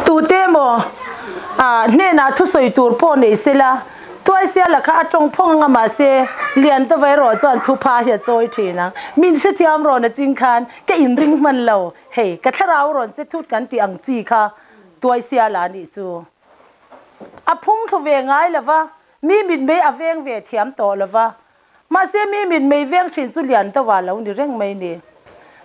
Tute emaw hnenah thusawi tur pawh nei sela, Tuaisiala kha a tawng phawng anga mahse Liantova erawh chuan thupha hi a chawi thin ang. Min hrethiam rawn a ching khan ka inring hman lo, hei ka thlarau rawn che thut kan tih ang chi kha Tuaisiala anih chu. A phung thlu ve ngai lova, mi mitmei a veng ve thiam tawh lova, Mahse mi mitmei veng thin chu lian deuh ah lo ni reng mai ni.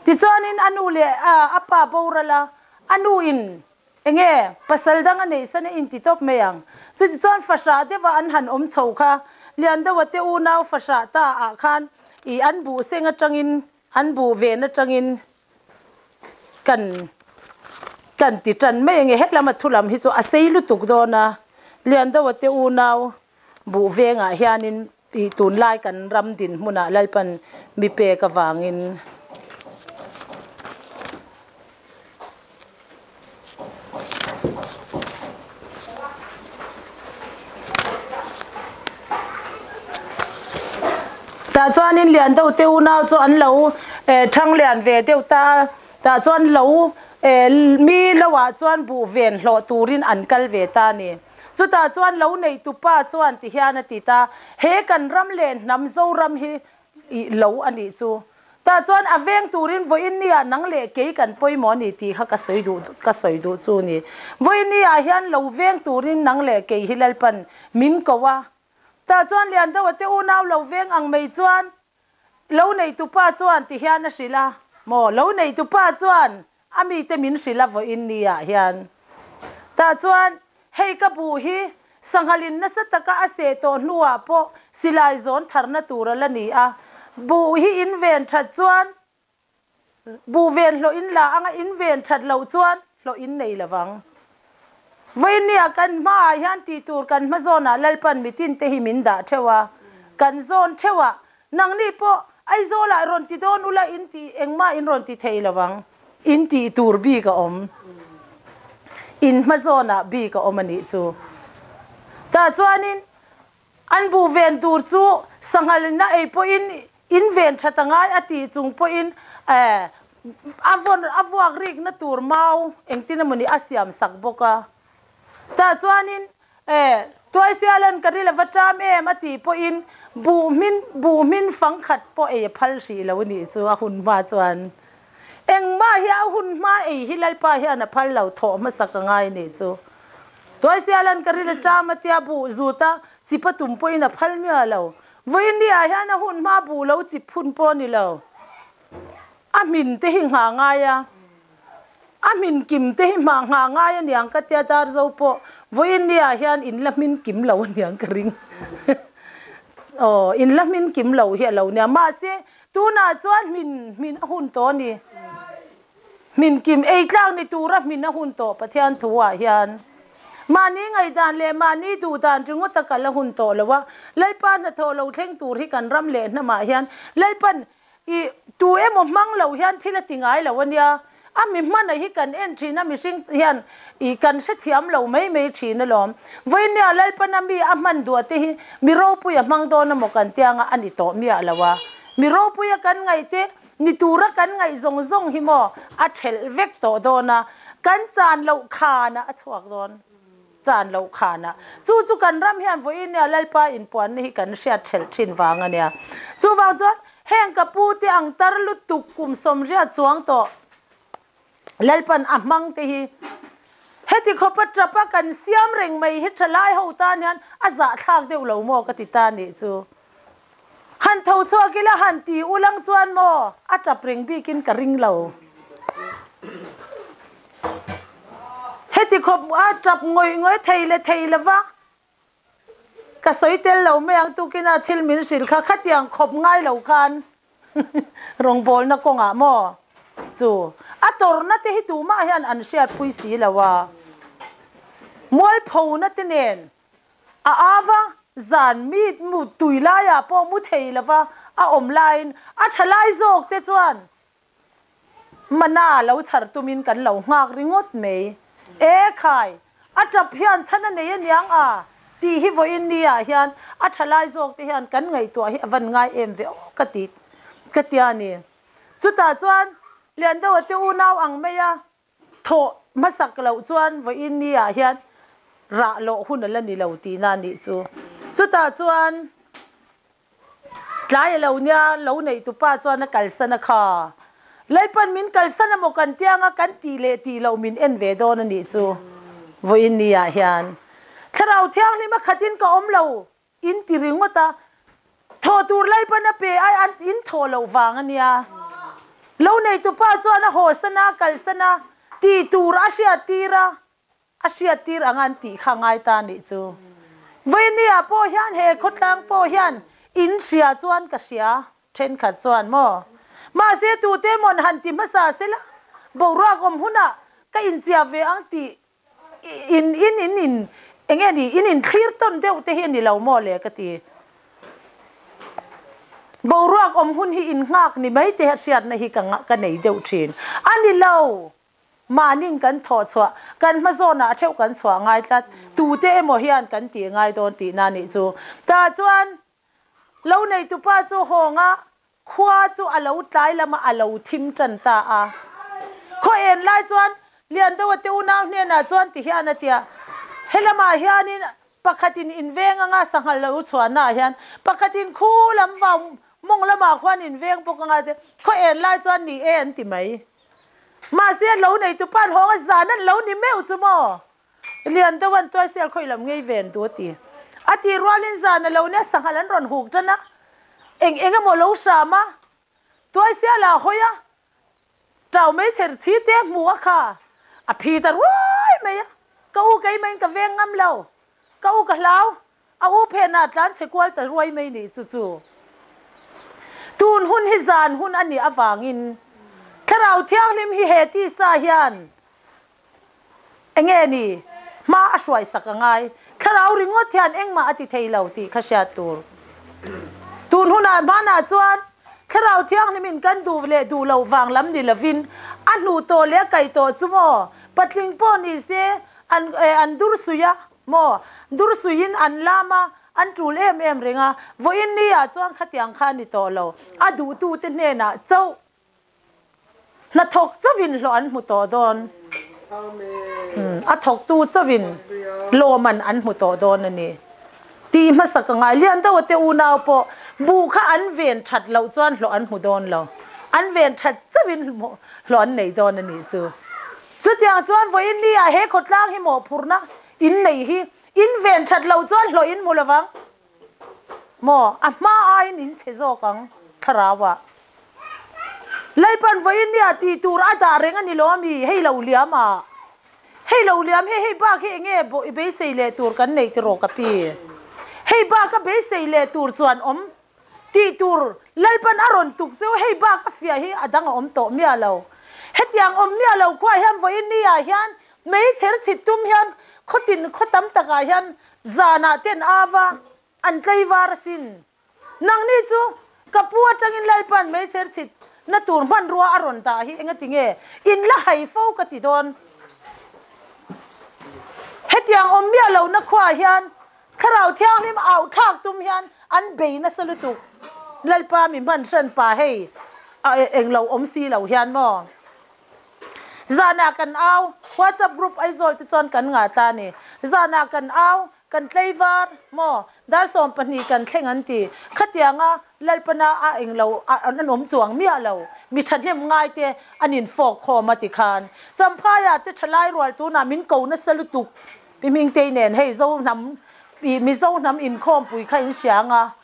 Tichuanin a nu leh a pa boral a, a nu in enge pasal dang a neih san a inti tawp mai ang. Chutichuan fahrah deuh ah an han awm chho kha, lian deuh a te unau fahrah ta ah khan ih an buh seng atangin an buh ven atangin kan kan ti tan mai ange. Helam a thulam hi chu a sei lutuk dawn a, lian deuh a te unau Buh vengah hianin ih tunlai kan ram dinhmunah Lalpan mi pek avangin Tah chuanin lian deuh te unau chu an lo thang lian ve deuh ta a, tah chuan lo mi lo ah chuan buh ven hlawh turin an kal ve ta a ni. Chutah chuan lo neitupa chuan ti hian a ti ta, He kan ram leh hnam Zoram hi i lo a nih chu. Tah chuan a veng turin vawiin ni ah nang leh kei kan pawimawh a ni tih kha ka sawi duh ka sawi duh chu ni. Vawiin ni ah hian lo veng turin nang leh kei hi Lalpan min ko a. Tah chuan Liandoa te unau lo veng ang mai chuan Lo neitupa chuan ti hian a hrilh a, Maw, lo neitupa chuan a mite min hrilh a vawiin ni ah hian. Tah chuan, hei ka buh hi sanghalin nasa taka a seh tawh hnuah pawh silai zawn tharna tur a la ni a, buh hi in ven that chuan Buh ven hlawh in la anga in ven that loh chuan hlawh in nei lo vang. Vawinia kan hmaah hian tih tur kan hma zawnah Lalpan mitin te hi min dah theuh a, kan zawn theuh a, nangni pawh Aizawlah rawn ti dawn ula in tih engmah in rawn ti thei lo vang, in tih tur bik a awm, in hma zawnah bik a awm a nih chu. Tah chuanin an buh ven tur chu sanghal in a ei pawhin In ven that a ngai a tih chung pawhin a vawn a vuak rikna tur mau engtin emawni a siam sak bawk a. Tah chuanin Tuaisialan ka ril a va ṭam em a tih pawhin buh hmin buh hmin fang khat pawh ei a phal hrih lo a nih chu a hun hma chuan. Engmah hi a hun hma ei hi Lalpa hian a phal lo thawh hmasak a ngai a nih chu. Tuaisialan ka ril a ṭam a tia buh zut a chipa tum pawhin a phal miah lo. Vawiin ah hian a hun hma buh lo chip phun pawh a ni lo. A hmin te hi nghah ngai a, a hmin kim te hi hmah nghah ngai a niang ka tia Darzo pawh vawiin ah hian in la hmin kim lo a niang ka ring. Aw, in la hmin kim lo hi a lo nia. Mahse, tunah chuan hmin hmin a hun tawh a ni. Hmin kim ei tlak ni tura hmin a hun tawh Pathian thu ah hian mahni ngaihdan leh mahni duhdan ringawt a kal a hun tawh lo a, Lalpa hnathawh lo thleng tur hi kan ram leh hnamah hian Lalpan i tu emaw hmang lo hian thil a ti ngai lo a nia, a mi hmana hi kan en thin a mihring hian i kan hrethiam lo mai mai thin alawm. Vawinia Lalpan a mi a hman duah te hi mi ropui a hmang dawn emaw kan tianga a ni tawh miah lo a, mi ropui a kan ngaih te Ni tura kan ngaih zawng zawng hi maw a thelh vek tawh dawn a, kan chan loh khanah a chhuak dawn, chan loh khanah. Chu chu kan ram hian vawiin nia Lalpa inpuanna hi kan hriat thelh thin vang a nia. Chuvang chuan heng ka pu te ang tar lutuk kum sawmriat chuang tawh Lalpan a hmang te hi heti khawpa tapa kan siam reng mai hi thalai ho tan hian a zahthlak deuh lo maw ka ti ta nih chu. Han tho chhuak ila han ti ulang chuan maw a tap reng bikin ka ring lo. Heti khawp a tap ngawih ngawih thei leh thei lova ka sawi tel lo mai ang tukina thil min hrilh kha khatiang khawp ngai lo khan rawngbawlna kawngah maw chu a tawrhna te hi tumah hian an hriatpui si lo a, mualphona te nen A ava zan mi mu tui laiah pawh mu thei lova a awm laiin a tha lai zawk te chuan mana lo chhar tumin kan lo nghak ringawt mai. E khai, a tap hian chhan a nei aniang a tih hi vawiin ni ah hian a tha lai zawk te hian kan ngaihtuah hi a van ngai em ve aw ka ti ka tia a ni. Chutah chuan Liandeuha te unau ang mai a. Thawh hmasak loh chuan vawiin ni ah hian rah lawh hun a la ni lo tihna a nih chu. Chutah chuan tlai a lo nia, lo neih tupa chuan a kalsan a kha. Lalpan min kalsan a maw kan tiang a, kan tih leh tih loh min en ve dawn a nih chu vawiin ni ah hian. Thlarau Thianghlim a khatin ka awm lo in ti ringawt a, thawh tur Lalpan a pe ai an in thawh loh vang a nia. Lo neitupa chuan a hawsan a, kalsan a, tih tur a hriattir a, a hriattir ang an tih kha ngai ta nih chu. Vawinia pawh hian he khawtlang pawh hian in hria chuan ka hria, thenkhat chuan maw? Mahse tute mawn han ti hmasa sela, boruak awm hunah ka inchiap ve ang tih in in in in enge ni in in thlir tawn deuh te hi a ni lo maw le ka ti. Boruak awm hun hi in nghak ni mai te hriatna hi ka ka nei deuh thin. A ni lo. Mahnin kan thawh chhuah, kan hma zawnah theuh kan chhuah ngai tlat. Tute emaw hian kan tih ngai dawn tihna nih chu. Tah chuan lo neitupa chu hawnga Khua chu a lo tlai lama a lo thim tan ta a. Khaw en lai chuan Liandoa te unau hnenah chuan ti hian a ti a, He lamah hianin pakhatin inveng anga sanghal lo chhuahnaah hian pakhatin khu lam vau mawng lamah khuan inveng bawk anga te khaw en lai chuan ni e an ti mai. Mahse lo neitu pan hawnga zan an lo ni meuh chu maw? Lian deuh an tuai sel khawi lam ngei ven duh a ti. A tih rualin zan a lo nia sanghal an rawn huk tan a, eng eng emaw lo hram a, tuai sial ah hawi a, tau mai chher thi te hmu a kha, a phi ta ruai mai a, ka u keimah in ka veng ngam lo, ka u ka hlau, a u phen ah tlan chhe kual ta ruai mai nih chu chu. Tun hun hi zan hun a nih avangin Thlarau Thianghlim hi he tisa hian Enge ni? Hma a hruaisak a ngai. Thlarau ringawt hian engmah a ti thei lo tih kha hriat tur. Tun hunah hmanah chuan Thlarau Thianghlimin kan duh leh duh loh vang lam ni lovin a hnuh tawh leh a kaih tawh chu maw? Patling pawh ni se an an dur suih a maw? Dur suihin an lam a, an tul em em reng a. Vawiin ni ah chuan khatiang kha a ni tawh lo. A duhtute hnenah chauh Hnathawk chauhin hlawh an hmu tawh dawn. A thawktu chauhin lawman an hmu tawh dawn a ni. Tih hmasa ka ngai. Lian deuha te unau pawh buh kha an ven that loh chuan hlawh an hmu dawn lo. An ven that chauhin hlawh an nei dawn a nih chu. Chutiang chuan vawiin ni ah he khawtlang hi mawhphurhna in nei hi in ven that loh chuan hlawh in hmu lovang. Maw? A hma aiin in chhe zawk ang, thlarau ah. Lalpan vawiin nia tih tur a dah reng a ni lo ami? Hei lo liam ah. Hei lo liam hei hei bak hi enge i beisei leh tur kan nei tiraw ka pi? Hei bak a beisei leh tur chuan awm tih tur Lalpan a rawn tuk cheu hei bak a fiah hi a dang a awm tawh miah lo. Hetiang awm miah lo khuaah hian vawiin nia hian meichher chhit tum hian khawtin khaw tam takah hian Zanah ten ava an tlaivar asin. Nangni chu ka pu atangin Lalpan meichher chhit na tur hmanrua a rawn dah hi engati nge in la hai fo ka ti dawn. Hetiang awm miah lohna khuaah hian Thlarau Thianghlim auh thlak tum hian an bei nasa lutuk. Lalpa mi hman hran pa hei englo awm si lo hian maw. Zanah kan au, WhatsApp group Aizawl te chuan kan ngah ta a ni. Zanah kan au, kan tlaivar maw, dar 12 kan thleng an ti. Khatianga Lalpana a englo an awm chuang miah lo, mi thahnem ngai te an infawk khawm a ti khan. Champhaiah te thalai rual tunah min ko nasa lutuk. Pi Hmingtei nen hei Zo hnam, Mizo hnam inkhawmpui kha in hria anga,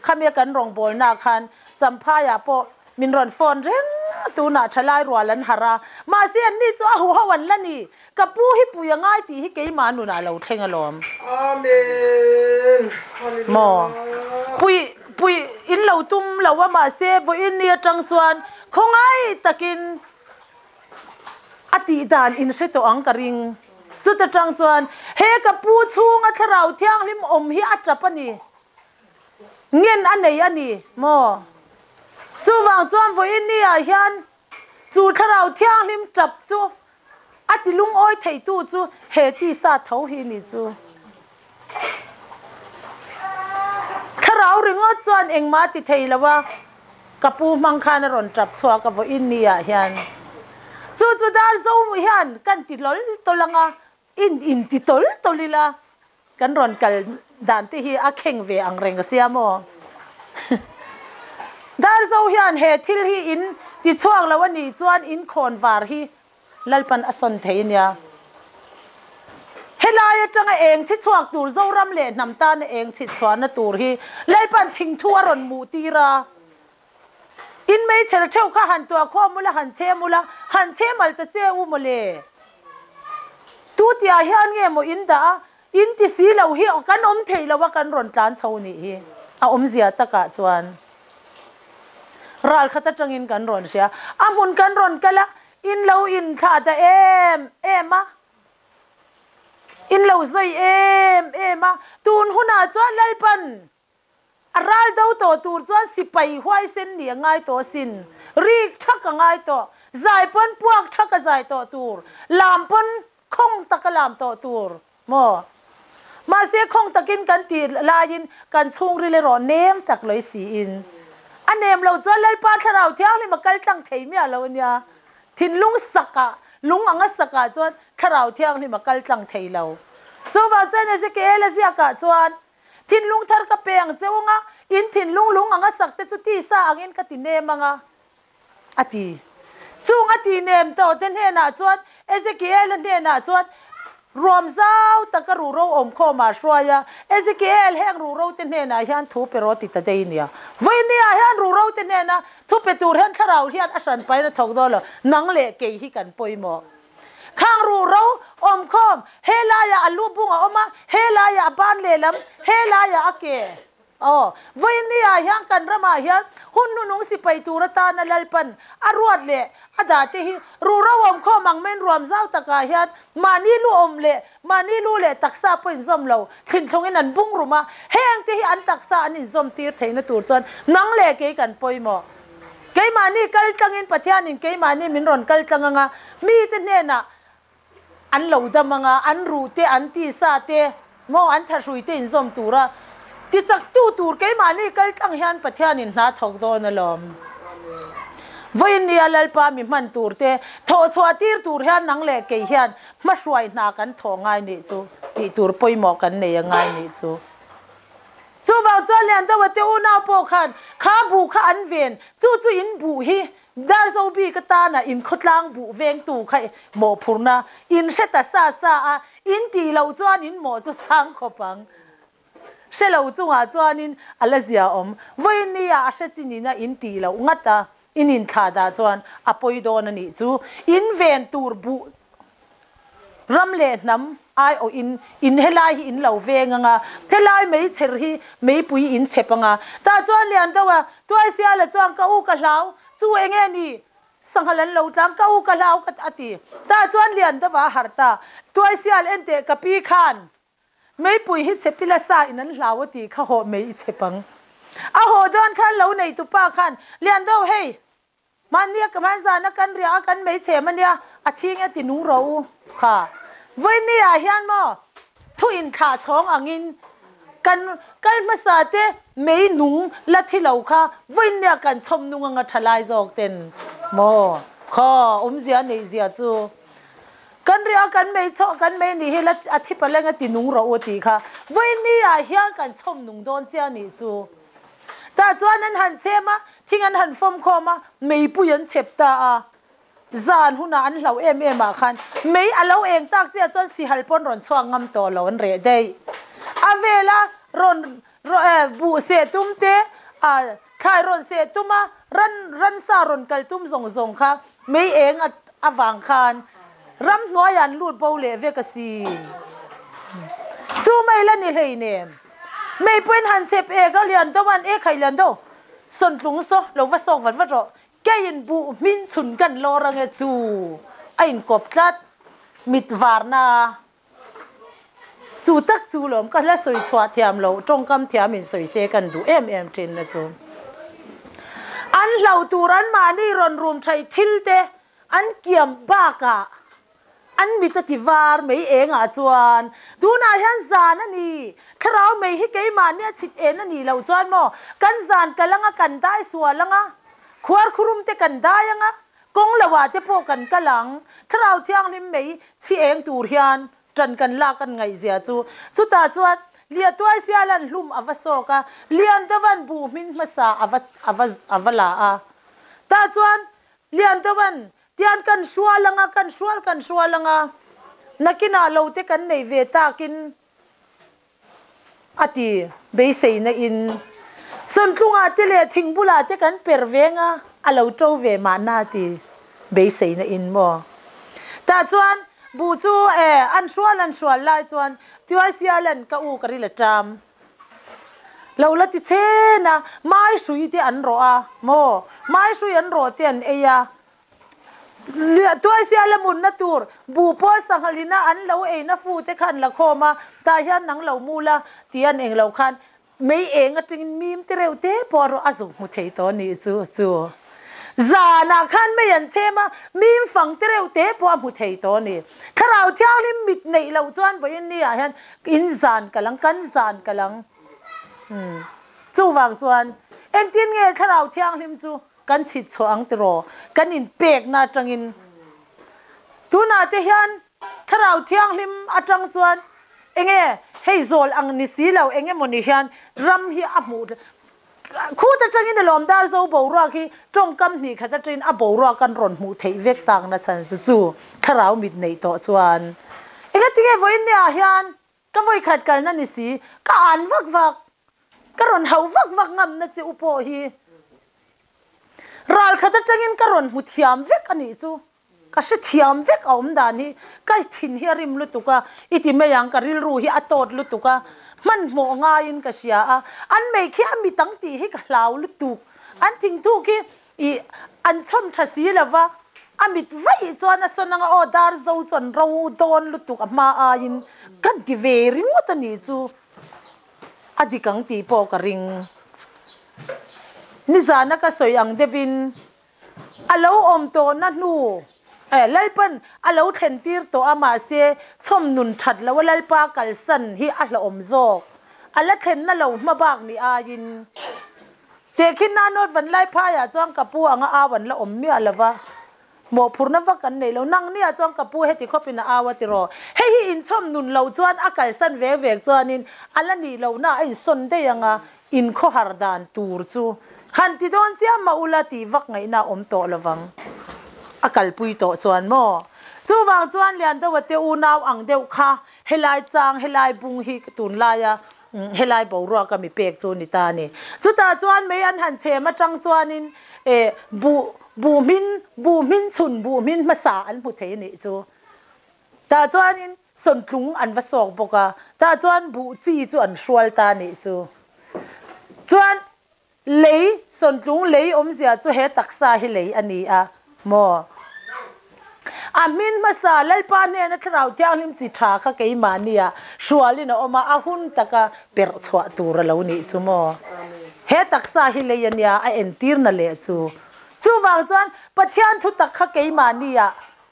khamia kan rawngbawlnaah khan Champhaiah pawh Min rawn phone reng a, tunah thalai rual an harh a, mahse anni chu a huho an la ni, ka pu hi pui a ngai tih hi keimah nunah lo thleng alawm. Amen. Maw? Pui, pui in lo tum lo a, mahse vawiin ni atang chuan khawngaih takin a tih dan in hre tawh ang ka ring. Chuta tang chuan he ka pu chhunga thlarau thianghlim awm hi a tap a ni. Ngen a nei a ni maw? Chuvang chuan vawiin ni ah hian chu thlarau thianghlim tap chu a ti lungawi theitu chu he tisa tho hi ni chu. Thlarau ringawt chuan engmah a ti thei lo a, ka pu hmang khan a rawn tap chhuak a vawiin ni ah hian. Chu chu dar zo hian kan ti hlawl tawl ang a, in in ti tawl tawl ila kan rawn kal dan te hi a kheng ve ang reng a sia maw? Dar zo hian he thil hi in ti chhuak lo a nih chuan in khawn var hi Lalpan a sawn thei nia. Helai atanga eng chhi chhuak tur Zoram leh hnam tana eng chhit chhuahna tur hi Lalpan thingthu a rawn muh tir a. In meichher theuh kha han tuah khawm ula, han chhem ula, han chhem al ta che u mawle. Tu tihah hian nge maw in dah a, in ti si lo hi kan awm thei lo a kan rawn tlan chho nih hi a awmzia takah chuan ral khat atangin kan rawn hria. A hmun kan rawn kal a, in lo inthlah ta em em a, in lo zawi em em a, tun hunah chuan Lalpan A ral do tawh tur chuan sipai huaisen nih a ngai tawh asin. Rik thak a ngai tawh. Zai pawn puak thak a zai tawh tur. Lam pawn khawng tak a lam tawh tur maw? Mahse khawng takin kan tih laiin kan chhungril erawh nem tak lawih siin. A nem lo chuan Lalpa Thlarau Thianghlim a kal tlang thei miah lo ania. Thinlung sakah, lung anga sakah chuan Thlarau Thianghlim a kal tlang thei lo. Chuvang chuan Ezekiel a ziakah chuan Thinlung thar ka pe ang cheu anga, in thinlung lung anga sak te chu tisa angin ka ti nem anga, a ti. Chung a ti nem tawh te hnenah chuan Ezekiel-a hnenah chuan ruam zau taka ruhro awmkhawmah hruai a, Ezekiel, heng ruhro te hnenah hian thu pe rawh ti ta daih nia. Vawinia hian ruhro te hnena thu pe tur hian thlarau hian a hran pain a thawk dawn lo, nang leh kei hi kan pawimawh. Khang ruh ro awmkhawm, he laiah a lu bung a awm a, he laiah a ban lehlam, he laiah a ke. Aw, vawinia hian kan ramah hian hun hnunung sipai tur atana Lalpan a ruat leh a dah te hi ruh ro awmkhawm ang maiin ruam zau takah hian mahni lu awm leh mahni lu leh taksa pawh inzawm lo thlinthlungin an bung rum a, heng te hi an taksa an inzawm tir theihna tur chuan nang leh kei kan pawimawh. Keimahni kal tlangin Pathianin keimahni min rawn kal tlang anga, mite hnenah an lo dam anga, an ruh te, an tisa te, maw an thahrui te inzawm tura tichaktu tur keimahni kal tlang hian Pathianin hna thawk dawn alawm. Vawiin nia Lalpa mi hman tur te thawh chhuah tir tur hian nang leh kei hian hmahruai hna kan thawh ngai nih chu tih tur pawimawh kan nei a ngai nih chu. Chuvang chuan Liandawa te unau pawh khan kha buh kha an ven, chu chu in buh hi Darzo bik atana in khawtlang buh vengtu kha mawhphurhna in hre ta sa sa a, in tih loh chuan in mawh chu sang khawp ang. Hre lo chungah chuanin a la zia awm. Vawiin nia a hre chin ina in tih loh ngat a, in inthlah dah chuan a pawi dawn a nih chu. In ven tur buh Ram leh hnam aiawh in in helai hi in lo veng anga, helai meichher hi meipui in chhep anga. Tah chuan lian deuh a, Tuaisiala chuan ka u ka hlau, chu enge ni? Sanghal an lo tlang, ka u ka hlau ka a ti. Tah chuan lian deuh a harh ta, Tuaisial enteh ka pi khan meipui hi chhep ila sa in an hlau a ti kha hawh mei i chhep ang. A haw dawn khan lo neitupa khan, Lian deuh hei, Mahnia ka hman zana kan riah a kan meichhem a nia, a thing e ti nung rawh u kha. Vawiini ah hian maw thu inthlah chhawng angin kan kal hmasa te mei nung la thi lo kha vawiinia kan chhawm nung anga tha lai zawk ten maw khaw awmzia neih zia chu kan riah a kan mei chhawh kan mei nih hi la a thi paleng e ti nung rawh u tih kha vawiini ah hian kan chhawm nung dawn chiah nih chu. Tah chuan an han chhem a, thing an han fawm khawm a, meipui an chhep ta a. Zan hunah an hlauh em em ah khan mei a lo eng tak chiah chuan sihal pawn rawn chhuak ngam tawh lo an reh daih. A vela rawn buh seh tum te, thlai rawn seh tum a, ran ransa rawn kal tum zawng zawng kha mei eng avang khan ramhnuaiah an lut bo leh vek a si. Chu mai la ni hleinem. Meipuiin han chep ek a lian deuh an ek hai lian deuh sawntlung saw lo va sawk vat vat rawh keiin buh hmin chhun kan lawr ange chu a inkawp tlat mit varna chu tak chu lawm ka hla sawi chhuah thiam lo tawngkam thiam in sawi se kan duh em em thin na chu an hlo tur an mahni rawn rum thei thil te an kiam bakah An mit a ti var mai engah chuan tunah hian zan a ni, thlarau mai hi keimahni a chhit en a nih loh chuan maw kan zan kal anga kan dai sual anga, khuarkhurum te kan dai anga, Kawng lo ah te pawh kan kal ang. Thlarau Thianghlim mei chhi eng tur hian ṭan kan lak an ngaihzia chu. Chutah chuan Liatuai Sialan hlum a va sawk a, Liandovan buh hmin hmasa a va a va a va la a. Tah chuan Liandovan tian kan hrual ang a, kan hrual kan hrual ang a, nakinah lo te kan neih ve takin A ti, beiseina in Sawntlungah te leh thingbulah te kan per veng a, a lo to ve mahna a ti, beiseina in maw. Tah chuan buh chu e, an hrual an hrual lai chuan Tuaisialan ka u ka ril a ṭam lo la ti chhen a, mai hrui te an rawh a maw, mai hrui an rawh te an ei a, Tuaisia la munna tur buh pawl sanghalina an lo eina fu te kha an la khawm a, tah hian nang lo mu la tih an eng lo khan mei eng atangin mim te reuh te pawh a rawh a zuk hmu thei tawh a nih chu chu. Zanah khan mei an chhem a, mim fang te reuh te pawh a hmu thei tawh a ni. Thlarau Thianghlim mit neih loh chuan vawiin ni ah hian in zan ka lang, kan zan ka lang. Chuvang chuan engtin nge Thlarau Thianghlim chu Kan chhit chhuah ang tiraw? Kan inpekna atangin. Tunah te hian Thlarau Thianghlim atang chuan enge hei zawl ang ni si lo eng emaw ni hian ram hi a hmuh khut atangin alawm dar zo boruak hi tawngkam hnih khat atangin a boruak kan rawn hmuh theih vek tak na chhan chu chu Thlarau mit neih tawh chuan engatinge vawiin ni ah hian Ka vawikhat kalna ni si, ka an vak vak, ka rawn hauh vak vak ngamna che u pawh hi ralkhat atangin ka rawn hmu thiam vek a nih chu. Ka hre thiam vek a awm dan hi, ka thin hi a rim lutuk a, i ti mai ang ka rilru hi a tawt lutuk a, hmanhmawh ngaiin ka hria a, an mei khi a mit ang tih hi ka hlau lutuk, an thingthuk hi Ih, an chhawm tha si lo va, a mit vaih chuan a sawn anga aw dar zo chu an ro dawn lutuk a hma aiin ka ti ve ringawt a nih chu a dik ang tih pawh ka ring. Nizana ka sawi ang deuhin a lo awm tawhna hnu eh Lalpan a lo thlen tir tawh a mahse chhawm nun that loh a Lalpa kalsan hi a hlauhawm zawk a la thlenna lo hma bak ni aiin. Tehkhin na nawt van lai phaiah chuan ka pu anga au an la awm miah lo va, mawhphurhna vak an nei lo. Nang nia chuan ka pu heti khawpin a au a ti rawh. Hei hi inchhawm nun loh chuan a kalsan vek vek chuanin a la nih lohna a insawn daih anga inkhawhar dan tur chu han ti dawn chiam mah ula tih vak ngaihna a awm tawh lovang. A kalpui tawh chuan maw? Chuvang chuan Liandoa te unau ang deuh kha helai chang helai bung hi tunlaia Helai boruak a mi pek chu ni ta a ni. Chutah chuan mei an han chhem atang chuanin eh buh buh hmin buh hmin chhun buh hmin hmasa an hmu thei a nih chu. Tah chuanin sawntlung an va sawk bawk a, tah chuan buh chi chu an hrual ta a nih chu. Chuan Lei, sawntlung lei awmzia chu he taksa hi lei a ni a maw? A hmin hmasa Lalpa hnena Thlarau Thianghlim chi tha kha keimahnia hrualin a awm a, a hun taka perh chhuah tur a lo nih chu maw? He taksa hi lei a nia, a entirna leh chu. Chuvang chuan Pathian thutak kha keimahnia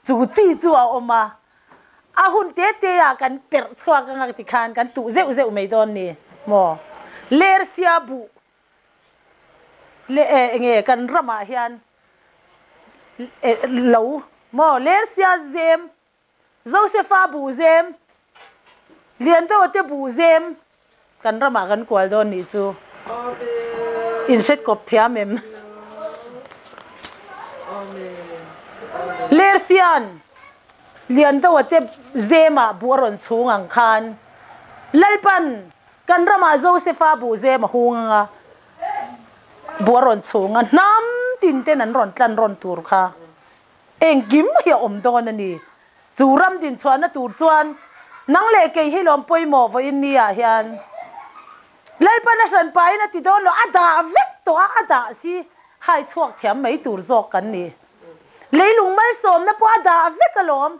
chu chi chu a awm a, A hun te te ah kan perh chhuak anga ti khan kan tuh zeuh zeuh mai dawn ni maw? Lersia buh le enge kan ramah hian lo maw Lersia zem Josefa buh zem Liandoa te buh zem kan ramah kan kual dawn nih chu in hret kawp thiam em? Lersian Liandoa te zemah buh a rawn chhung ang khan Lalpan kan ramah Josefa buh zem a hung anga buh a rawn chhung a hnam tin ten an rawn tlan rawn tur kha Engkim hi a awm dawn a ni. Chu ram dinchhuahna tur chuan nang leh kei hi lawm pawimawh vawiin ni ah hian Lalpan a hran pahin a ti dawn lo, a dah vek tawh a, a dah si hai chhuak thiam mai tur zawk kan ni. Leilung malsawmna pawh a dah vek alawm.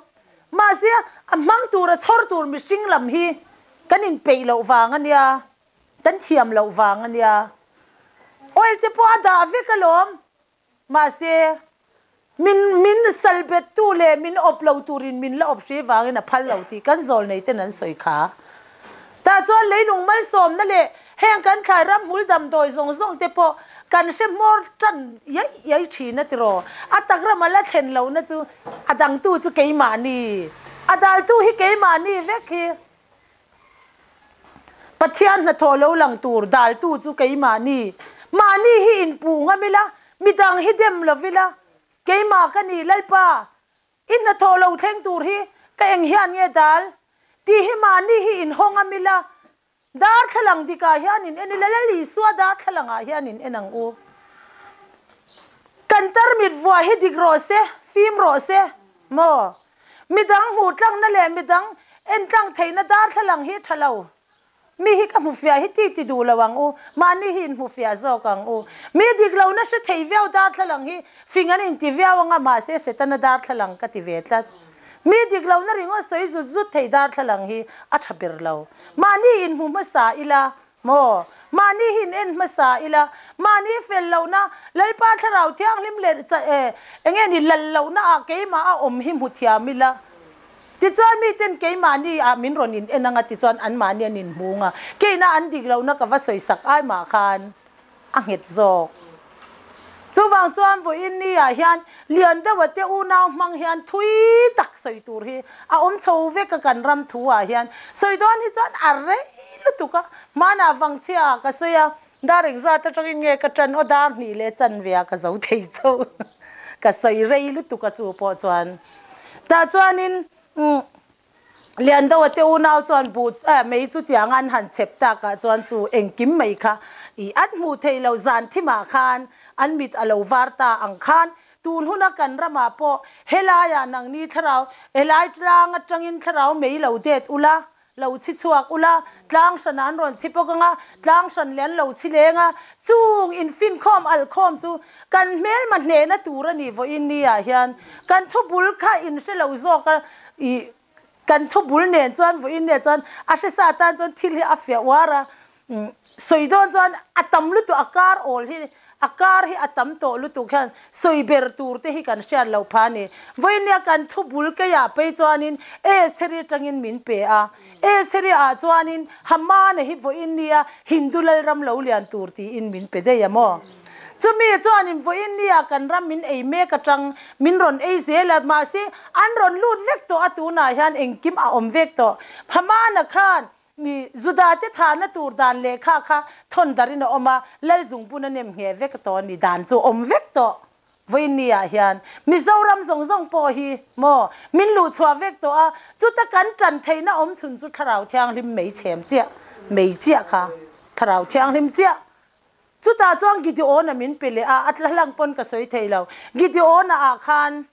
Mahse a hmang tur a chhawr tur mihring lam hi kan inpeih loh vang a nia, kan thiam loh vang a nia. Oil te pawh a dah vek alawm. Mahse, min min sal bettu leh min awp lo turin min la awp hri vangin a phal lo tih kan zawlnei ten an sawi kha. Tah chuan leilung malsawmna leh heng kan thlai ram hmul damdawi zawng zawng te pawh Kan hre hmawr tan iai iai thin a tiraw? A tak rama la thlen lohna chu a dangtu chu keimahni, a daltu hi keimahni vek hi. Pathian hnathawh lo lang tur daltu chu keimahni. Mahni hi inpuh ngam ila, midang hi dem lo ila, keimah ka ni Lalpa, i hnathawh lo thleng tur hi ka eng hian nge dal? Tih hi mahni hi inhaw ngam ila, Darthlalang dikah hian in en ila, Lal Isua darthlalangah hian in en ang u. Kan tarmit vuah hi dik rawh se, fim rawh se maw? Midang hmuh tlangna leh midang en tlang theihna darthlalang hi tha lo. Mi hi ka hmu fiah hi ti ti duh lo ang u, mahni hi in hmu fiah zawk ang u. Mi dik lohna hre thei viau darthlalang hi fing an inti viau anga mahse Setana darthlalang ka ti ve tlat. Mi dik lohna ringawt sawi zut zut thei darthlalang hi a tha ber lo. Mahni inhmu hmasa ila maw? Mahni hi in en hmasa ila, mahni fel lohna, Lalpa Thlarau Thianghlim leh eng nge ni lal lohna ah keimah a awm hi hmu thiam ila. Tichuan miten keimahni ah min rawn in en anga tichuan anmahni an inhmu anga keina an dik lohna ka va sawi sak ai mah khan a nghet zawk. Chuvang chuan vawiin ni ah hian lian deuha te unau hmang hian thui tak sawi tur hi a awm chho vek a kan ram thu ah hian sawi dawn hi chuan a rei lutuk a, hmanah vangchhia ah ka sawi a, dar engzat atangin nge ka tan aw dar hnih leh chanve ah ka zo thei chauh ka sawi rei lutuk a chu pawh chuan tah chuanin umm Liandoa te unau chuan buh mei chu tiang an han chep takah chuan chu engkim mai kha i an hmuh theih loh zan thimah khan an mit a lo var ta ang khan tun huna kan ramah pawh helaiah nangni thlarau helai tlang atangin thlarau mei lo det ula lo chhi chhuak ula tlang hranah an rawn chhi bawk anga tlang hran leh an lo chhi leng a chung infinkhawm alhkhawm chu kan hmelma hnehna tur a ni vawiin ni ah hian kan thubul kha inhre lo zawk a I kan thu bul nen chuan vawiin nge chuan a hresa tan chuan thil hi a fiah uar a, sawi dawn chuan a tam lutuk a kar awl hi a kar hi a tam tawh lutuk hian sawi ber tur te hi kan hriat loh phah a ni. Vawiin nia kan thu bul keiah phei chuanin Estheri atangin min pe a, Estheri ah chuanin Hamana hi vawiin nia Hindu lalram lo lian tur tiin min pe daih a maw? Chumi chuanin vawiin nia kan ram min ei mek atang min rawn ei zel a, mahse an rawn lut vek tawh a, tunah hian engkim a awm vek tawh. Hamana khan mi Juda te thahna tur dan lehkha kha thawn darin a awm a, Lal zungbun a nem ngheh vek tawh a ni, dan chu awm vek tawh vawiin niah hian. Mizoram zawng zawng pawh hi maw min luhchhuah vek tawh a, chuta kan tan theihna awm chhun chu Thlarau Thianghlim mei chhem chiah, mei chiah kha, Thlarau Thianghlim chiah. Chutah chuan Gideon-a min pe leh a, a tla hlang pawn ka sawi thei lo. Gideon-a ah khan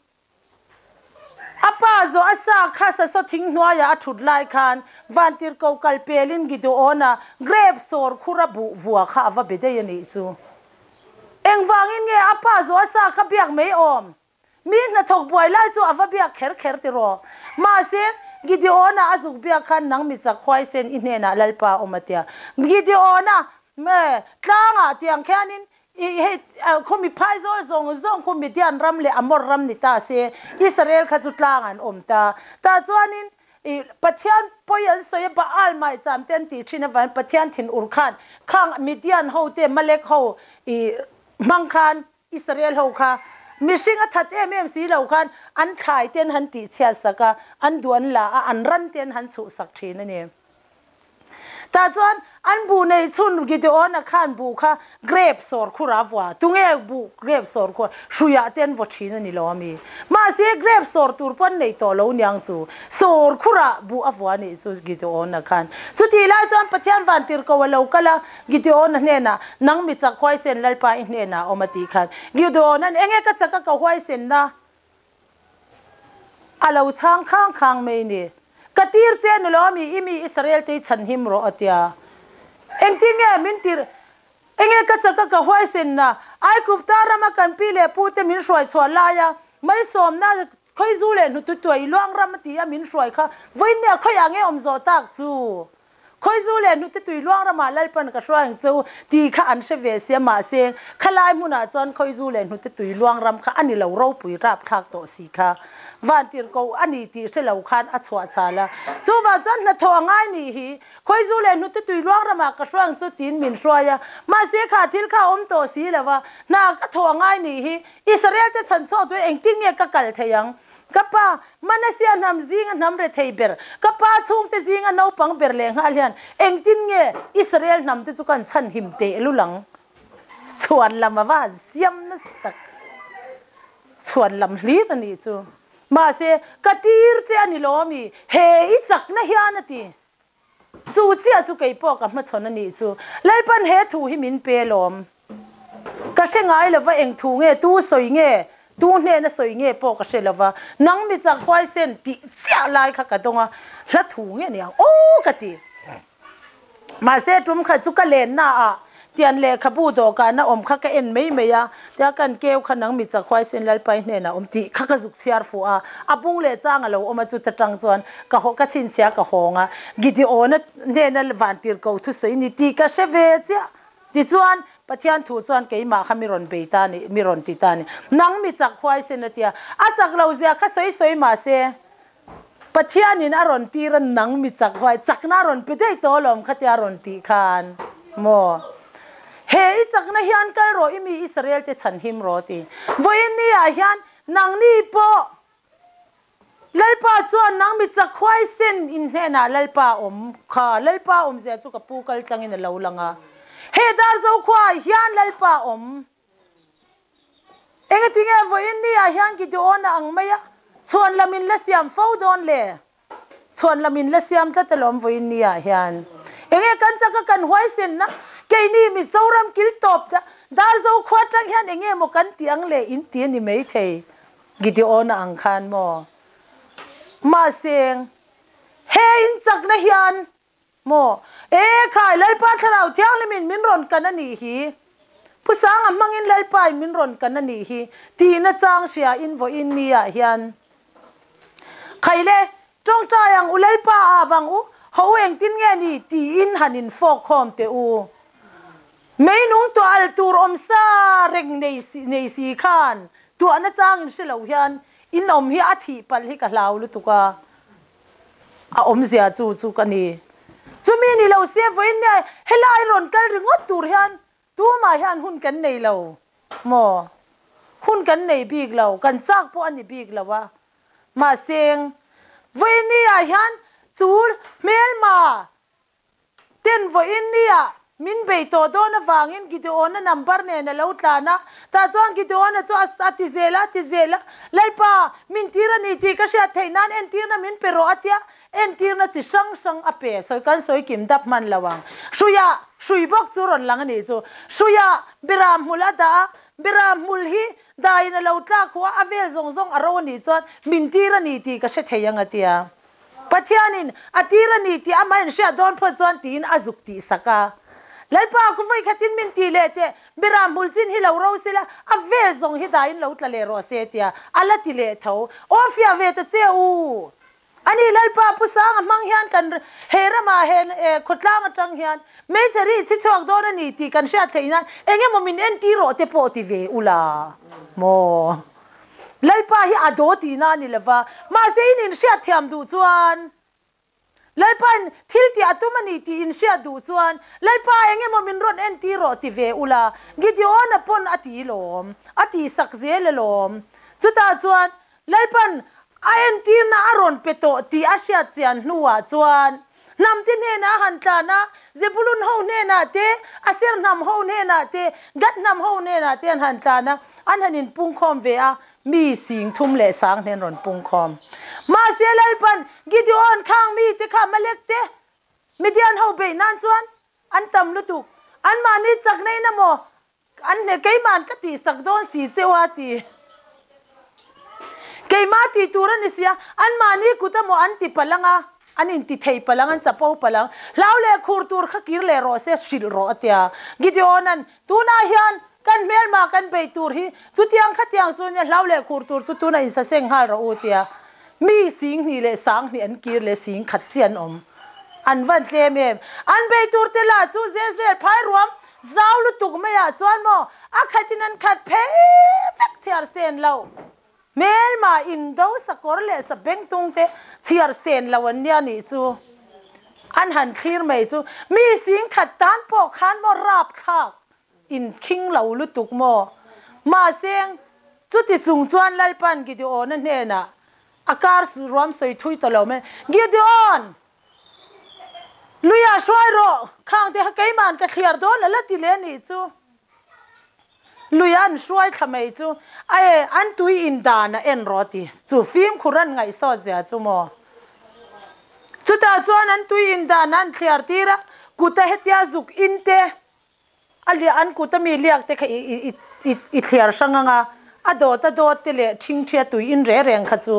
a pa zawh a sa kha sasaw thing hnuaiah a thut lai khan vantirhkoh kal pelin Gideon-a grape sawr khur a buh vua kha a va be daih a nih chu. Engvangin nge a pa zawh a sa kha biak mai awm? Mi hnathawk buai lai chu a va biak kher kher tiraw? Mahse, Gideon-a a zuk biak khan nang mi chak huaisen i hnenah Lalpa a awm a tia. Gideon-a tlangah tiang khianin i hei khu mi phaizawl zawng zawng khu Midian ram leh Amor ram ni ta se, Israel kha chu tlang an awm ta. Tah chuanin i Pathian pawi an sawi a, Baal maicham te an tih thin avangin Pathian thinur khan khang Midian ho te Malek ho i hmang khan Israel ho kha mihring a that em em si lo khan an thlai te an han tih chhiat sak a, an duh an la a, an ran te an han chhuh sak thin a ni. Tah chuan an buh nei chhun Gideon-a khan buh kha grape sawr khur a vua. Tunge buh grape sawr khur hruiah te an vaw thin a ni lo ami? Mahse grape sawr tur pawh an nei tawh lo niang chu. Sawr khurah buh a vua nih chu Gideon-a khan. Chutih lai chuan Pathian vantirhkoh a lo kal a, Gideon-a hnenah, Nang mi chak huaisen Lalpa i hnenah a awm a tih khan Gideon-a'n, Enge ka chak a ka huaisenna a lo chhang khang khang mai ni. Ka tir che ni lo ami, i mi Israel te i chhanhim rawh a tia. Engtin nge min tir, enge ka chak a ka huaisenna Aigupta rama kan pi leh pu te min hruai chhuah laia malsawmna Khawizu leh hnutu tuai luang ram a ti a min hruai kha vawiin nia khawiah nge awm zawh tak chu? Khawizu leh hnute tui luang ramah Lalpan ka hruai ang che u tih kha an hre ve sia mahse khalai hmunah chuan khawizu leh hnute tui luang ram kha a ni lo ropui rapthlak tawh si kha vantirhkoh a ni tih hre lo khan a chhuah chhal a. Chuvang chuan hnathawh a ngai nih hi khawizu leh hnute tui luang ramah ka hruai ang chu tiin min hruai a mahse kha thil kha a awm tawh si lo va hna ka thawh a ngai nih hi Israel te chhanchhuak turin engtin nge ka kal thei ang? Ka pa, Manasia hnam zinga hnam rethei ber, ka pa chhungte zinga naupang ber leh nghal hian engtin nge Israel hnam te chu kan chhanhim teh lul ang? Chhuan lam a va han siam nasa tak. Chhuan lam hlir a nih chu. Mahse, ka tir che a ni lo ami? He i chakna hian a ti. Chu chiah chu kei pawh ka hmachhawn a nih chu. Lalpan he thu hi min pe lawm. Ka hre ngai lova eng thu nge, tu sawi nge, tu hnena sawi nge pawh ka hre lova. Nang mi chak huaisen tih chiah lai kha ka dawng a, hla thu nge niang aw ka ti. Mahse tum khat chu ka lenna ah Tian lehkhabu dawhkana awm kha ka en mai mai a, tia kan keu kha nang mi chak huaisen Lalpai hnenah awm tih kha ka zuk chhiar fuh a, a bung leh chang a lo awm a chuta tang chuan ka haw ka chhinchhia ka hawng a, Gideona hnena vantirhkoh thusawi ni tih ka hre ve chiah. Tichuan, Pathian thu chuan keimah kha mi rawn bei ta ni, mi rawn ti ta ni. Nang mi chak huaisen a tia, a chak lo zia kha sawi sawi mah se, Pathianin a rawn tir a nang mi chak huai chakna a rawn pe daih tawh alawm khatia a rawn tih khan maw he i chakna hian kal rawh i mi Israel te chhan him rawh ti vawiin ni ah hian nangni pawh Lalpa chuan nang mi chak huai sen in hnenah Lalpa awm kha Lalpa awmzia chu ka pu kal tlangin a lo lang a he Darzo khua ah hian Lalpa awm Engatinge vawiin ni ah hian Gideon a ang mai a, chhuan lam in la siam fo dawn le? Chhuan lam in la siam tlat alawm vawiin ni ah hian. Enge kan chaka kan huaisenna keini Mizoram kil tawp ta Darzo khua tang hian enge maw kan tih ang le in ti a ni maithei Gideon a ang khan maw? Mahse he in chakna hian Maw? E khai, Lalpa Thlarau Thianghlimin min rawn kan a nih hi. Pu Sanga hmangin Lalpain min rawn kan a nih hi tihna chang hria in vawiin ni ah hian Khai le, tawngtai ang u Lalpa a vang u, ho u engtin nge ni tiin han in fawk khawm teh u. Meinung tuah al tur awm sa reng nei nei si khan tuahna chang in hre lo hian in awm hi a thih palh hi ka hlau lutuk a. A awmzia chu chu ka ni. Chumi ni lo se vawiin nia helai rawn kal ringawt tur hian tumah hian hun kan nei lo maw? Hun kan nei bik lo, kan chak pawh a ni bik lo a. Mahse, vawiin nia hian chu hmelma Ten vawiin nia min bei tawh dawn avangin Gideona number nen a lo tlan a, tah chuan Gideona chu a ti zel a, a ti zel a, Lalpa, min tir a ni tih ka hriat theih nan entirna min pe rawh a tia, entirna chi hrang hrang a pe, sawi kan sawi kim dap hman lo ang. Hruia, hrui bawk chu rawn lang a nih chu. Hruia, Beram hmul a dah a, Beram hmul hi daiin a lo tlak huah a, a vel zawng zawng a ro a nih chuan min tir a ni tih ka hre thei ang a tia. Pathianin a tir a ni tih amah in hriat dawn phawt chuan tiin a zuk tih sak a. Lalpa ku vawi khatin min ti leh teh, Beram hmul chin hi lo ro sela, a vel zawng hi dahin lo tla leh rawh se tia a la ti leh tho. Aw fiah ve ta che u! A ni Lalpa Pu Sanga hmang hian kan he ramah he khawtlang atang hian hmeichhe ri chhi chhuak dawn a ni tih kan hriat theih nan eng emaw min entir rawh te pawh ti ve ula maw? Lalpa hi a daw tihna a ni lova, mahse in inhriat thiam duh chuan, Lalpain thil tih a tum a ni tih inhriat duh chuan, Lalpa eng emaw min rawn entir rawh ti ve ula, Gideona pawn a ti lawm, a tihsak zel alawm. Chutah chuan Lalpan a entirna a rawn pe tawh tih a hriat chian hnuah chuan, Hnamte hnenah a han tlan a, Zebulun ho hnenah te, Aser hnam ho hnenah te, Gad hnam ho hnenah te an han tlan a, an han inpungkhawm ve a, mi sing thum leh sang hnen rawn pungkhawm. Mahse Lalpan, Gideon khang mite kha Amalek te, Midian ho beih nan chuan an tam lutuk, anmahni chakna in emaw An hne keima'n ka tihsak dawn si cheu a ti. Keimah tih tur a ni sia, anmahni kut emaw an ti palh ang a, an inti thei palh ang, an chapo palh ang. Hlau leh khur tur kha kir leh rawh se, hrilh rawh a tia. Gideon-a'n, Tunah hian kan hmelma kan bei tur hi chutiang khatiang chu nia, hlau leh khur tur chu tunah insaseng nghal rawh u a tia. Mi sing hnih leh sang hnih an kir leh sing khat chi an awm. An van tlem em. An bei tur te lah chu Jezreel phai ruam zau lutuk maiah chuan maw a khatin an khat phei vek chhiar sen lo. Hmelma indo sakawr leh sabengtung te chhiar sen lo an nia nih chu. An han thlir mai chu mi sing khat tan pawh khan maw rapthlak in khing lo lutuk maw. Mahse chuti chung chuan Lalpan Gideona hnenah A kar ruam sawi thui ta lo mai. Gideon! Luia hruai rawh! Khang te kha keima'n ka thliar dawn la la ti leh anih chu. Luia an hruai thla mai chu ae an tui in dan a en rawh ti chu fimkhur an ngaihsawt zia chu maw. Chutah chuan an tui in dan a an thliar tir a, kuta hetia zuk in te A liah an kut a mi liak te kha i thliar hrang ang a, a dawt a dawt te leh ṭhingṭhi a tui in reh reng kha chu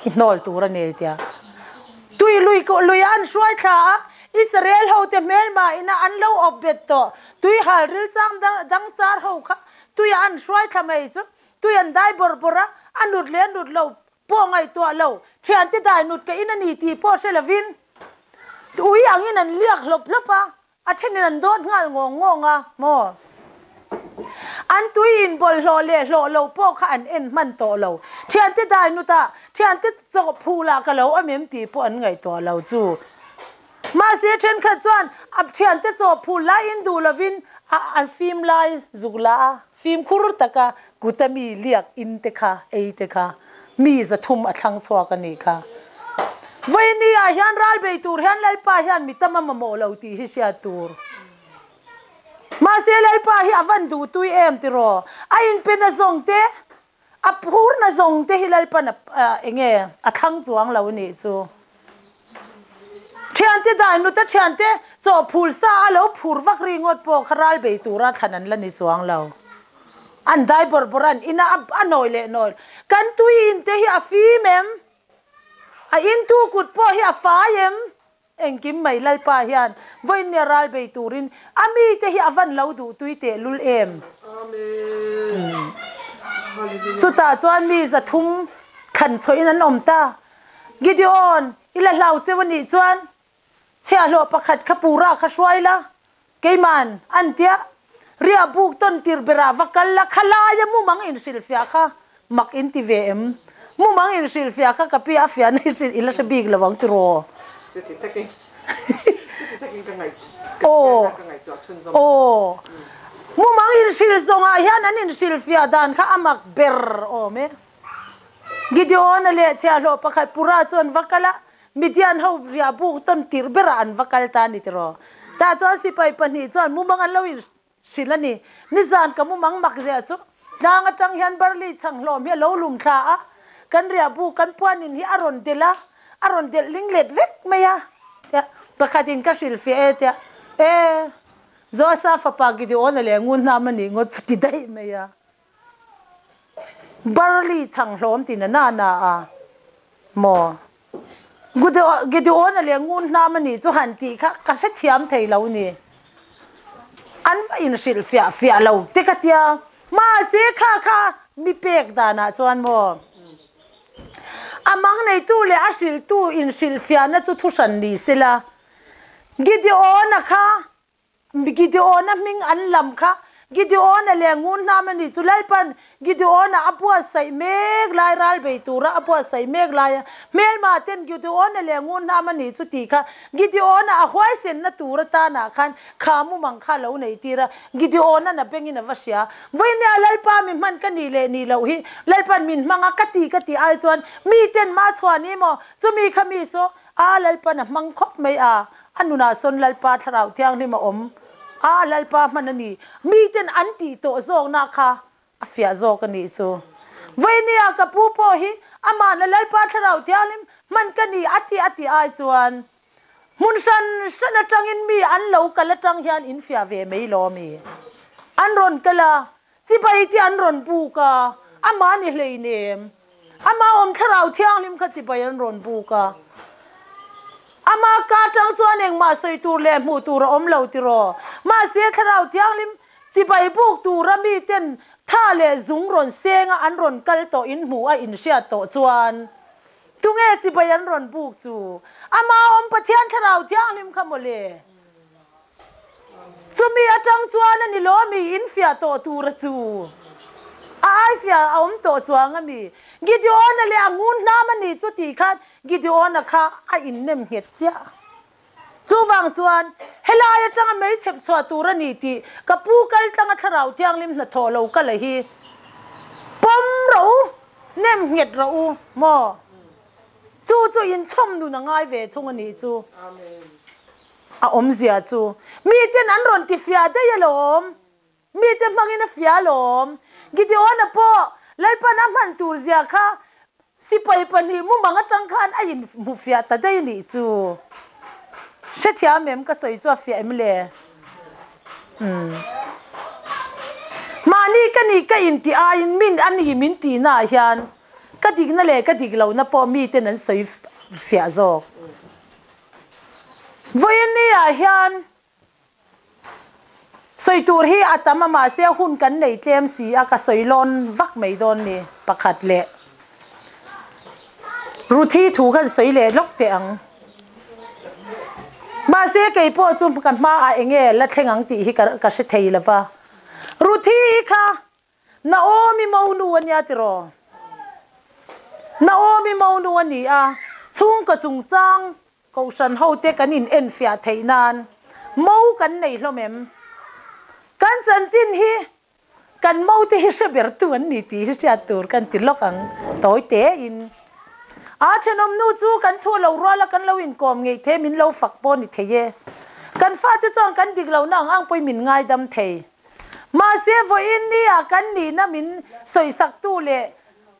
i hnawl tur a ni tia. Tui lui lui a an hruai thla a, Israel ho te hmelma ina an lo awp bet tawh tui hal ril chang dang char ho kha tui a an hruai thla mai chu tui an dai bawrh bawrh a, a nut leh a nut lo pawh ngaihtuah lo, ṭhiante dai nut ka in a ni tih pawh hre lovin ui angin an liak hlawp hlawp a, A thenin an dawt nghal ngawng ngawng a maw? An tui in bawlhhlawh leh hlawh loh pawh kha an en hman tawh lo. Thiante dai nutah, thiante chaw phulah ka lo awm em tih pawh an ngaihtuah lo chu. Mahse thenkhat chuan a thiante chaw phul lai in duh lovin a an fim lai zuk la a, fimkhur taka kuta mi liak in te kha ei te kha mi 300 a thlang chhuak a nih kha. Vawiini ah hian ral bei tur hian Lalpa hian mi tam a mamawh lo tih hi hriat tur. Mahse Lalpa hi a van duh tui em tiraw? A inpe na zawng te, a phur na zawng te hi Lalpan a enge a thlang chuang lo a nih chu. Thiante dai nuta thiante chaw phul sa a lo phur vak ri ngawt pawh kha ral bei tura thlan an la ni chuang lo. An dai bawrh bawrh an ina a nawi leh nawi. Kan tui in te hi a fim em? A in tu kut pawh hi a fai em? Engkim mai Lalpa hian vawiinnia ral bei turin a mite hi a van lo duh tui teh lul em? Chutah chuan mi 300 thlan chhuahin an awm ta. Gideon, i la hlau cheu a nih chuan chhiahhlawh pakhat kha pura kha hruai la, keiman an tia riah buk tawn tir berah va kal la, kha laia mumang inhrilhfiah kha mak in ti ve em? Mumang inhrilhfiah kha ka pi a fiahna i hrilh i la hre bik lo ang tiraw? Chuti takin, chuti takin ka ngaih, ka chhiarna ka ngaihtuah chhunzawm. Aw, mumang inhrilh zawngah hian an inhrilhfiah dan kha a mak ber awm e. Gideon-a leh chhiahhlawh pakhat Pura chu an va kal a, Midian ho riah buk tawn tirh berah an va kal ta a ni tiraw? Tah chuan sipai pahnih chuan mumang an lo inhrilh a ni. Nizan ka mumang mak zia chu tlang atang hian barley chhang hlawm hi a lo lum thla a, kan riah buk kan puanin hi a rawn delh a, a rawn delh ling let vek mai a tia pakhatin ka hrilhfiah e tia e Joasa fapa Gideon-a leh ngunhnam a nih ngawt chu ti daih mai a. Barley chhang hlawm ti na na na a maw? Gideon-a leh ngun hnam a nih chu han tih kha ka hrethiam thei lo ni. An va inhrilh fiah fiah lo te ka tia. Mahse kha kha mi pek danah chuan maw? A mang neitu leh a hrilhtu inhrilh fiahna chu thuhran ni sela. Gideon-a kha Gideon-a hming an lam kha Gideon-a leh ngun hnam a ni chu Lalpan Gideon-a a buatsaih mek lai ral bei tura a buatsaih mek laia hmelma ten Gideon-a leh ngun hnam a ni chu tih kha Gideon-a a huaisenna tur atanah khan kha mumang kha a lo nei tir a, Gideon-a'n a bengin a va hria. Vawinia Lalpa mi hman ka nih leh nih loh hi Lalpan min hmang a ka ti ka tih ai chuan miten mah chhuah ni maw chumi kha mi saw a Lalpan a hmang khawp mai a. A nunah sawn Lalpa Thlarau Thianghlim a awm a, Lalpa hman a ni. Miten an tih tawh zawkna kha a fiah zawk a nih chu. Vawinia ka pu pawh hi amahna Lalpa Thlarau Thianghlim hman ka ni a tih a tih ai chuan hmun hran hran atangin mi an lo kal atang hian in fiah ve mai lo ami? An rawn kal a, chibai te an rawn buk a, amah ni hleinem. Amah awm Thlarau Thianghlim kha chibai an rawn buk a. Ama ka atang chuan engmah sawi tur leh hmuh tur a awm lo tiraw? Mahse Thlarau Thianghlim chibai buk tura miten tha leh zung rawn senga an rawn kal tawh in hmuh a inhriat tawh chuan. Tunge chibai an rawn buk chu? Amah awm Pathian Thlarau Thianghlim kha mawle. Chumi atang chuan a ni lo ami in fiah tawh tura chu? A ai fiah a awm tawh chuang ami? Gideon-a leh a ngun hnam a ni chu tih khan Gideon-a kha a innem nghet chiah. Chuvang chuan helai atanga mei chhep chhuah tur a ni tih ka pu kal tlanga Thlarau Thianghlim hnathawh lo ka la hi pawm rawh u, nem nghet rawh u maw? Chu chu inchhawm nun a ngai ve thung a nih chu. A awmzia chu miten an rawn ti fiah daih alawm, mite hmangin a fiah alawm. Gideon-a pawh Lalpan a hman tur zia kha sipai pahnih mumang atang khan a inhmu fiah ta daih nih chu. Hrethiam em ka sawi chu a fiah em le? Umm. Mahni ka nih ka intih aiin min a ni min tihnaah hian ka dikna leh ka dik lohna pawh miten an sawi fiah zawk. Vawiin ni ah hian sawi tur hi a tam a mahse hun kan nei tlem si a ka sawi lawn vak mai dawn ni pakhat leh Ruthi thu kan sawi leh lawk teh ang. Mahse kei pawh chu ka hma ah enge la thleng ang tih hi ka hre thei lova. Ruthi i kha Naomi monu a nia tiraw? Naomi monu a ni a, chhungkaw chungchang Kohhran hote kan inenfiah theih nan mo kan nei hlawm em? Kan chanchin hi kan mote hi hre bertu an ni tih hi hriat tur kan ti lawk ang tawi tein. A thenawm nu chu kan thu lo rual a kan lo inkawm ngeih the min lo fak pawh ni thei e. Kan fate chuan kan dik lohna ang ang pawhin min ngaidam thei. Mahse, vawiin nia kan nihna min sawisaktu leh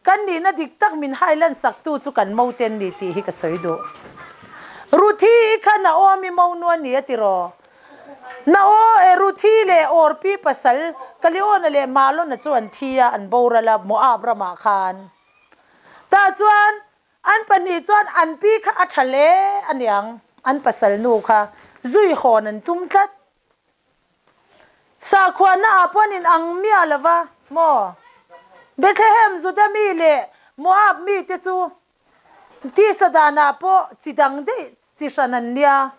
kan nihna dik tak min hailansaktu chu kan mote an ni tih hi ka sawi duh. Ruthi i kha Naomi monu a ni a ti raw? Nao e Ruthi leh Orpi pasal Kaliona leh Malona chu an thi a, an boral a Moab ramah khan. Tah chuan An pahnih chuan an pi kha a tha hle a niang, an pasal nu kha zui hawn an tum tlat. Sakhuana ah pawh in ang miah lo va maw? Bethlehem Juda mi leh Moab mi te chu tisa danah pawh chi dang daih chi hran an nia.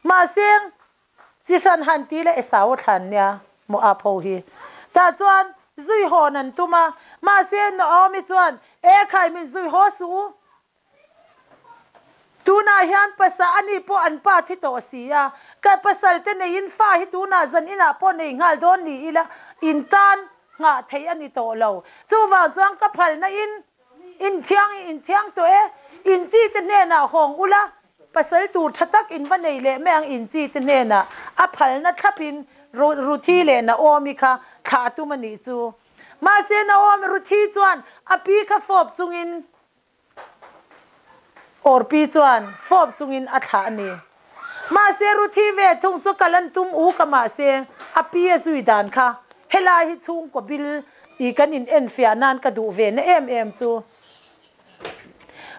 Mahse, chi hran han ti leh Esau a thlan nia Moab ho hi. Tah chuan zui hawn an tum a, mahse Naomi chuan, E khai min zui haw suh u, Tunah hian pasa a ni pawh an pa thi tawh si a, ka pasal te neiin fa hi tunah zan inah pawh nei nghal dawn ni ila in tan nghah theih a ni tawh lo. Chuvang chuan ka phalna in inthiang i inthiang tawh e, in chi te hnenah hawng ula, pasal tur tha tak in va nei leh mai ang in chi te hnenah a phalna thlapin Ruthi leh Naomi kha thlah a tum a nih chu. Mahse Naomi Ruthi chuan a pi kha fawp chungin Orpi chuan fawp chungin a thlah a ni. Mahse Ruthi ve thung chu kal an tum uk a mahse a pi a zui dan kha helai hi chhungkaw bil i kan in enfiah nan ka duh ve na em em chu.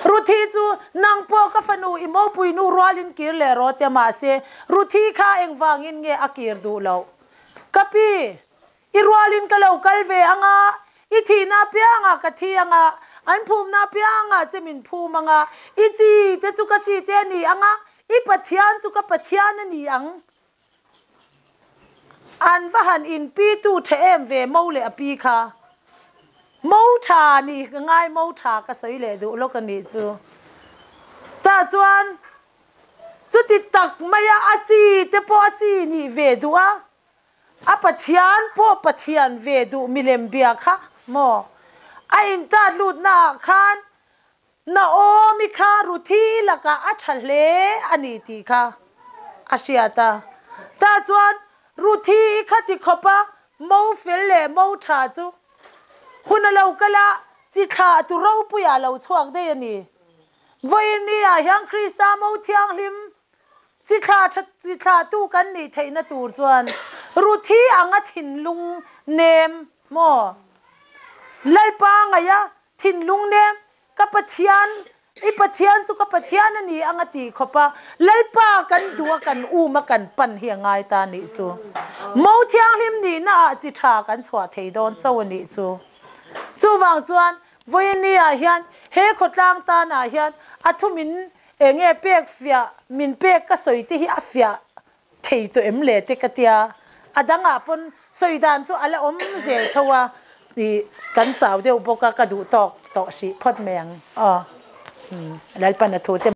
Ruthi chu nang pawh ka fanu i mopui nu rualin kir leh rawh tia mahse Ruthi kha engvangin nge a kir duh loh. Ka pi, I rualin ka lo kal ve ang a, i thihna apiangah ka thi ang a, an phumna apiangah che min phum ang a, i chi te chu ka chi te a ni ang a, i Pathian chu ka Pathian a ni ang. An va han inpitu tha em ve mo leh a pi kha. Mo tha nih ka ngai, mo tha ka sawi leh duh lawk a nih chu. Tah chuan chuti tak maia a chi te pawh a chi nih ve duh a, A Pathian pawh Pathian ve duh milem bia kha maw? A intat lutna ah khan Naomi kha Ruthi lakah a tha hle a ni tih kha a hriat a. Tah chuan Ruthi i kha ti khawp a mo fel leh mo tha chu hun a lo kal a, chi thlah tu ropuiah a lo chhuak daih a ni. Vawiin ni ah hian Krista mo thianghlim Chi thla tha chi thlahtu kan nih theihna tur chuan Ruthi anga thinlung nem maw? Lalpa ngaia thinlung nem ka Pathian, i Pathian chu ka Pathian a ni anga tih khawpa Lalpa kan duh a kan um a kan pan hi a ngai ta nih chu. Mo thianghlim nihna ah chi tha kan chhuah thei dawn cho a nih chu. Chuvang chuan Vawiini ah hian he khawtlang tan ah hian A thu min eng nge pek fiah, min pek ka sawi te hi a fiah thei tawh em le te ka tia. A dangah pawn sawi dan chu a la awm zel tho a, ih kan chau deuh bawk a, ka duh tawk tawh hrih phawt mai ang aw. Lalpan a thu te.